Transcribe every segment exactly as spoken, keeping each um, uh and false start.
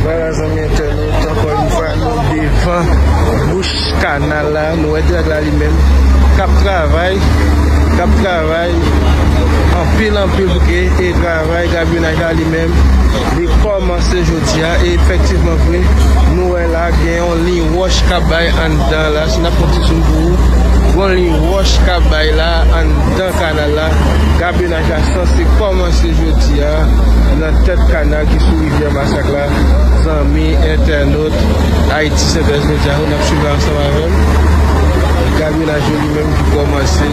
Vwala, zanmi entènot, ankò yon fwa, nou devan bouch kanal la, nou wè drag la li menm k ap travay, k ap travay anpil, anpil, e, e travay gabyonaj la li menm, li kòmanse jodi a, e efektivman vre, nou wè la, gen yon liy wòch k ap bay anndan la, si n ap fè yon ti zoom pou ou, gen yon liy wòch k ap bay la, anndan kanal la, gabyonaj la sanse kòmanse jodi a, nan tèt kanal ki sou rivyè Masak la, zanmi entènot Ayiti Sentèz Medya yo, n ap swiv ansanm avè m. Gabyonaj yo li menm ki kòmanse.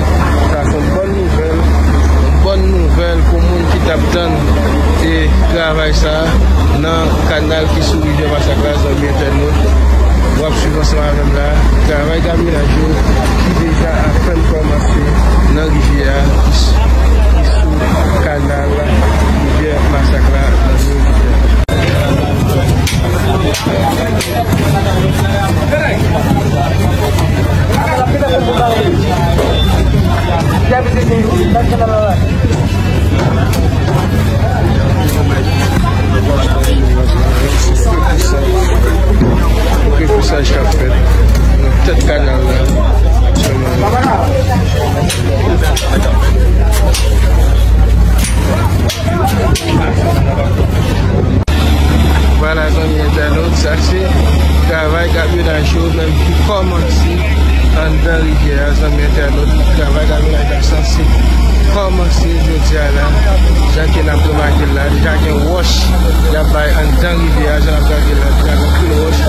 Sa se yon bòn nouvèl, yon bòn nouvèl pou moun ki t ap tann e travay sa a nan kanal ki sou rivyè Masak la, zanmi entènot. W ap swiv ansanm avè m la. Travay gabyonaj yo ki deja apèn kòmanse nan rivyè a, ki s-, ki sou kanal rivyè Masak la, nan rivyè. Repousaj k ap fèt nan tèt kanal la. Vwala, zanmi entènot, sa se travay gabyonaj yo menm ki kòmanse anndan rivyè a, zanmi entènot. Travay gabyonaj la sanse kòmanse jodi a la, jan ke n ap remake l la, deja gen wòch y ap bay anndan rivyè a, jan n ap gade la, deja gen anpil wòch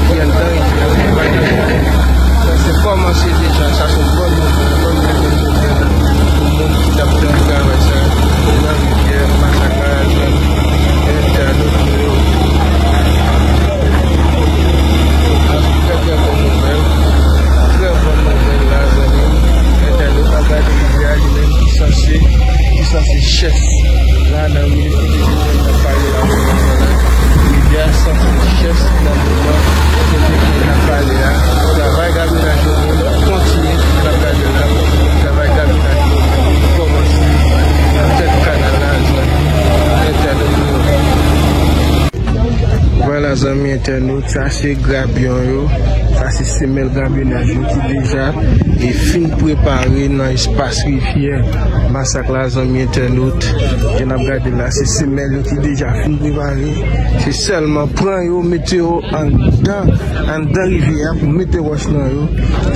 ki anndan rivyè a. Travay gabyonaj la sanse kòmanse deja, sa se yon bòn nouvèl, bòn nouvèl, bòn nouvèl pou moun ki t ap tann travay sa nan rivyè Masak la, zanmi entènot nou yo. Trè, trè bòn nouvèl. Trè bòn nouvèl la, zanmi entènot. N ap gade rivyè a li menm ki sanse, ki sanse chèch la nan minit kote ke n ap pale la, moman la. Rivyè a sanse chèch nan moman kote ke n ap pale a. Travay gabyonaj yo kontinye, n ap gade la. Travay gabyonaj yo kòmanse nan tèt kanal la, zanmi entènot nou yo. Vwala, zanmi entènot, sa se grabyon yo, sa se semèl grabyonaj yo ki deja e fin prepare nan espas rivyè Masak la, zanmi entènot. Jan n ap gade la, se semèl yo ki deja fin prepare. Se sèlman pran yo, mete yo anndan, anndan rivyè a pou mete wòch nan yo.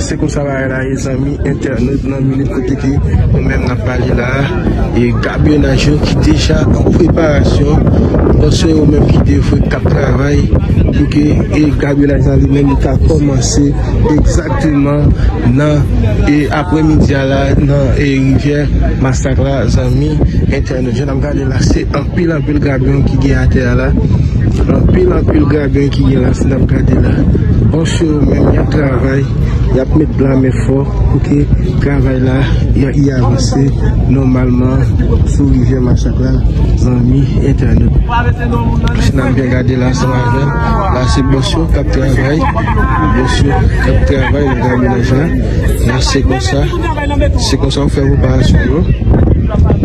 Se konsa bagay la ye, zanmi entènot, nan minit kote ke nou menm n ap pale la a. E gabyonaj yo ki deja an preparasyon, bòs yo menm ki devwe k ap travay pou ke, e gabyonaj la li menm li ka kòmanse egzakteman nan, e aprèmidi a la, nan, e rivyè Masak la, zanmi entènot. Jan n ap gade la, se anpil, anpil grabyon ki gen atè a la. Anpil, anpil grabyon ki gen la, si n ap gade la. Bòs yo menm, y ap travay, y ap met blamè fò pou ke travay la, y, y avanse nòmalman sou rivyè Masak la, zanmi entènot. Si n ap byen gade la, ansanm avè m, la se bòs yo k ap travay, bòs yo k ap travay nan gabyonaj la. La se konsa, se konsa yo fè preparasyon yo.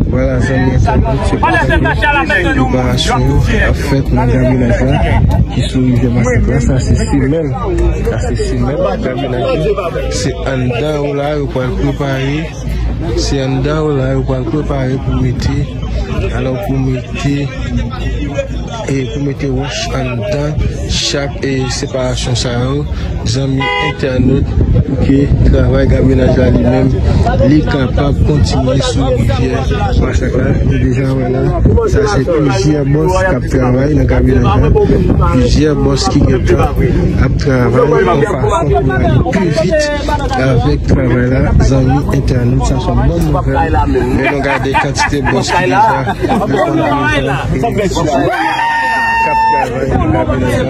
Vwala, zanmi entènot, se konsa ke preparasyon yo ap fèt nan gabyonaj la ki sou rivyè Masak la. Sa se semèl, sa se semèl gabyonaj yo. Se anndan yo la yo pral prepare. Se anndan yo la yo pral prepare pou mete, alò, pou mete, e pou mete wòch anndan chak, e separasyon sa yo. Zanmi entènot, pou ke travay gabyonaj la li menm, li kapab kontinye sou rivyè Masak la. Nou deja wè la, sa se plizyè bòs k ap travay nan gabyonaj la. Plizyè bòs ki gentan ap travay yon fason pou ale pi vit avèk travay la. Zanmi entènot, sa se yon bòn nouvèl. Lè nou gade kantite bòs ki deja k ap travay nan gabyonaj la. Se yon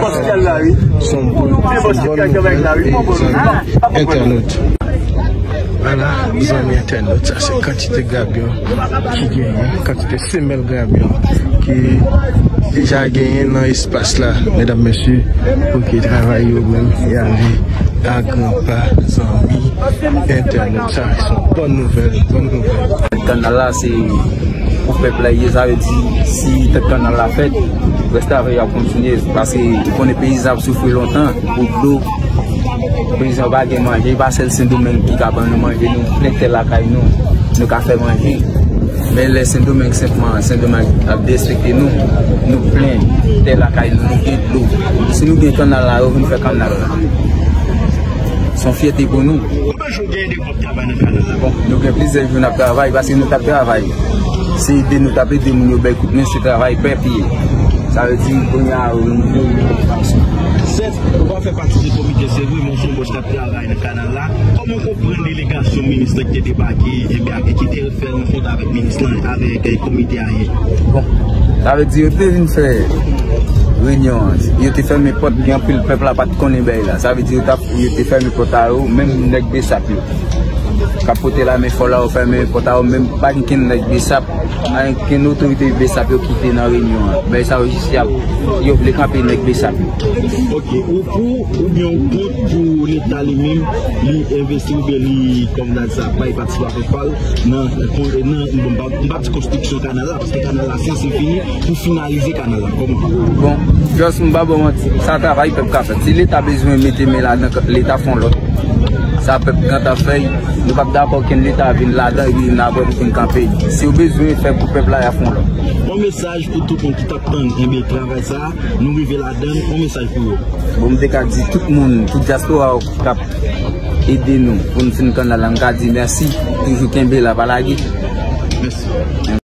bòn, se yon bòn nouvèl, e zanmi entènot. Vwala, zanmi entènot, sa se kantite grabyon ki genyen, kantite semèl grabyon ki deja genyen nan espas la, medam, mesye, pou ke travay yo menm y ale a gran pa, zanmi entènot. Sa se yon bòn nouvèl, bòn nouvèl. Kanal la, se Pou pèp la ye, sa vle di, si tèt kannal la fèt, rès travay yo ap kontinye, paske ou konnen peyizan ap soufri lontan pou dlo. Peyizan pa gen manje, pa sèl Sendomeng ki ka ban nou manje, nou plen tè lakay nou, nou ka fè manje. Men lè Sendomeng senpman, Sendomeng ap derespekte nou, nou plen tè lakay nou, nou gen dlo. Si nou gen kannal la, yo vin fè kannal la. Se yon fyète pou nou. Konbyen jou w gen depi w ap travay nan kannal la? Bon, nou gen plizyè jou n ap travay, paske nou t ap travay. Se ede nou t ap ede moun yo bay kout men, se travay pèp li ye. Sa vle di, kounye a, yo vin. Sèt, ou pa fè pati de komite, se vre, men w se yon bòs k ap travay nan kannal la. Kòman w konprann delegasyon minis lan ki te debake, ebyen, ki te fè rankontre avèk minis lan, avèk, eh, komite a ye? Bon, sa vle di, yo te vin fè renyon an. Yo te fèmen pòt, gen anpil pèp la pa t konnen bagay la. Sa vle di, yo t ap Yo te fèmen pòt a yo, menm nèg BSAP yo k ap pote lame fò la, yo fèmen pòt a yo, menm pa gen kenn nèg BSAP, pa gen kenn otorite BSAP yo ki te nan reyinyon an. Bagay sa yo jis y ap, yo vle kanpe nèg BSAP yo. Ok, ou pou oubyen ou kont pou Leta li menm, li envesti oubyen li, kòm n a di sa, bay patisipasyon pa l nan, nan, bon, m pa, m pa di konstriksyon kanal la, paske kanal la sanse fini, pou finalize kanal la? Kòman? Bon, just m pa ba w manti, sa travay pèp ka fè. Si Leta bezwen mete men ladan, Leta fè yon lòt. Sa pèp gentan fè, nou p ap dakò okenn Leta vin ladan epi vin apre pou vin kanpe. Si yo bezwen fè pou pèp la, y ap fè yon lòt. Yon mesaj pou tout moun ki t ap tann, enben, travay sa a, nou rive ladan l, yon mesaj pou yo. Bon, m te ka di tout moun, tout dyaspora k ap ede nou pou n fin kanal la, m ka di mèsi, toujou kenbe la, pa lage. Mèsi.